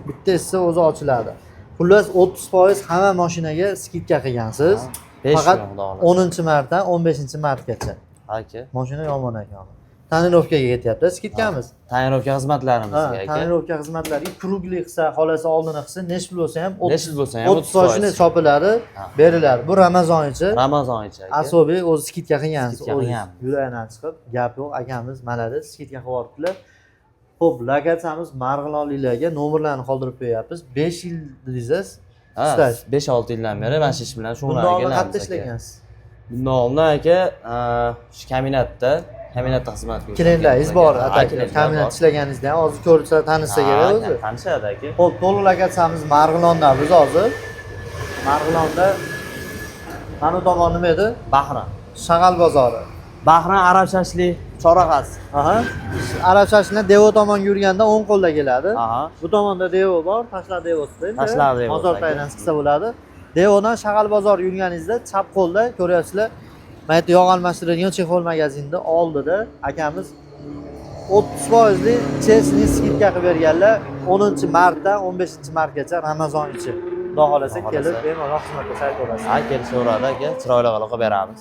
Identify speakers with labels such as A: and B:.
A: Bitta essa o'zi ochiladi. Xullas, 30% hamma mashinaga скидка qilgansiz.
B: 5
A: Faqat
B: kun, xudo xohlasa.
A: 10-martdan 15-martgacha.
B: Aka.
A: Mashina yomon ekan. Тонировка ga ketyapti скидка miz.
B: Тонировка xizmatlarimizga, aka.
A: Тонировка xizmatlariga круглый qilsa, xolasa oldini qilsa, nechi pul bo'lsa ham
B: Nechi pul bo'lsa ham
A: 30%
B: 30%.
A: chopiladi, beriladi. Bu Ramazon ichi.
B: Ramazon ichi, aka.
A: Особый o'zi скидка qilgansiz.
B: Скидка
A: O'zingiz
B: qilganmiz.
A: Yuragidan chiqib, gap yo'q, akamiz молодец, скидка qilib yuboribdilar. Xo'p, lokatsiyamiz marg'ilonliklarga nomerlarni qoldirib qo'yapmiz. 5 yil dedingiz.
B: Ha,
A: Staj.
B: 5-6 yildan beri mana shu ish bilan
A: Bundan
B: shug'ullanib
A: oldin
B: kelamiz,
A: qayerda
B: aka.
A: ishlagansiz?
B: Bundan oldin, aka, shu kombinatda xizmat ko'rsatgan.
A: Klientlaringiz bor,
B: Ha,
A: ata.
B: Klientlar
A: Kombinat
B: bor.
A: ishlaganingizda ham hozir ko'rsa, tanishsa kerak o'zi.
B: Tanishadi, aka.
A: Xo'p, to'liq lokatsiyamiz Marg'ilonda biz hozir. Marg'ilonda mana bu tomon nima edi?
B: Bahron.
A: Shag'al bozori.
B: Bahron arab shashlik chorrahasi.
A: Aha. Arab shashlidan Devo tomonga yurganda o'ng qo'lda keladi. Bu tomonda Devo bor, Tashlar Devosi.
B: Tashlar Devosi,
A: Bozor
B: aka.
A: tagidan chiqsa bo'ladi. Devodan Shag'al bozor yurganingizda chap qo'lda ko'ryapsizlar. Mana yerda yog' almashtiradigan чехол magazinni oldida akamiz 30 foizli честный скидка qilib berganlar 10 martdan 15 martgacha Ramazon ichi. Xudo xohlasa
B: Xudo
A: kelib
B: xohlasa.
A: Bemalol xizmat ko'rsatib olasiz.
B: Ha, kelishaveradi, aka. Chiroyli qilib beramiz.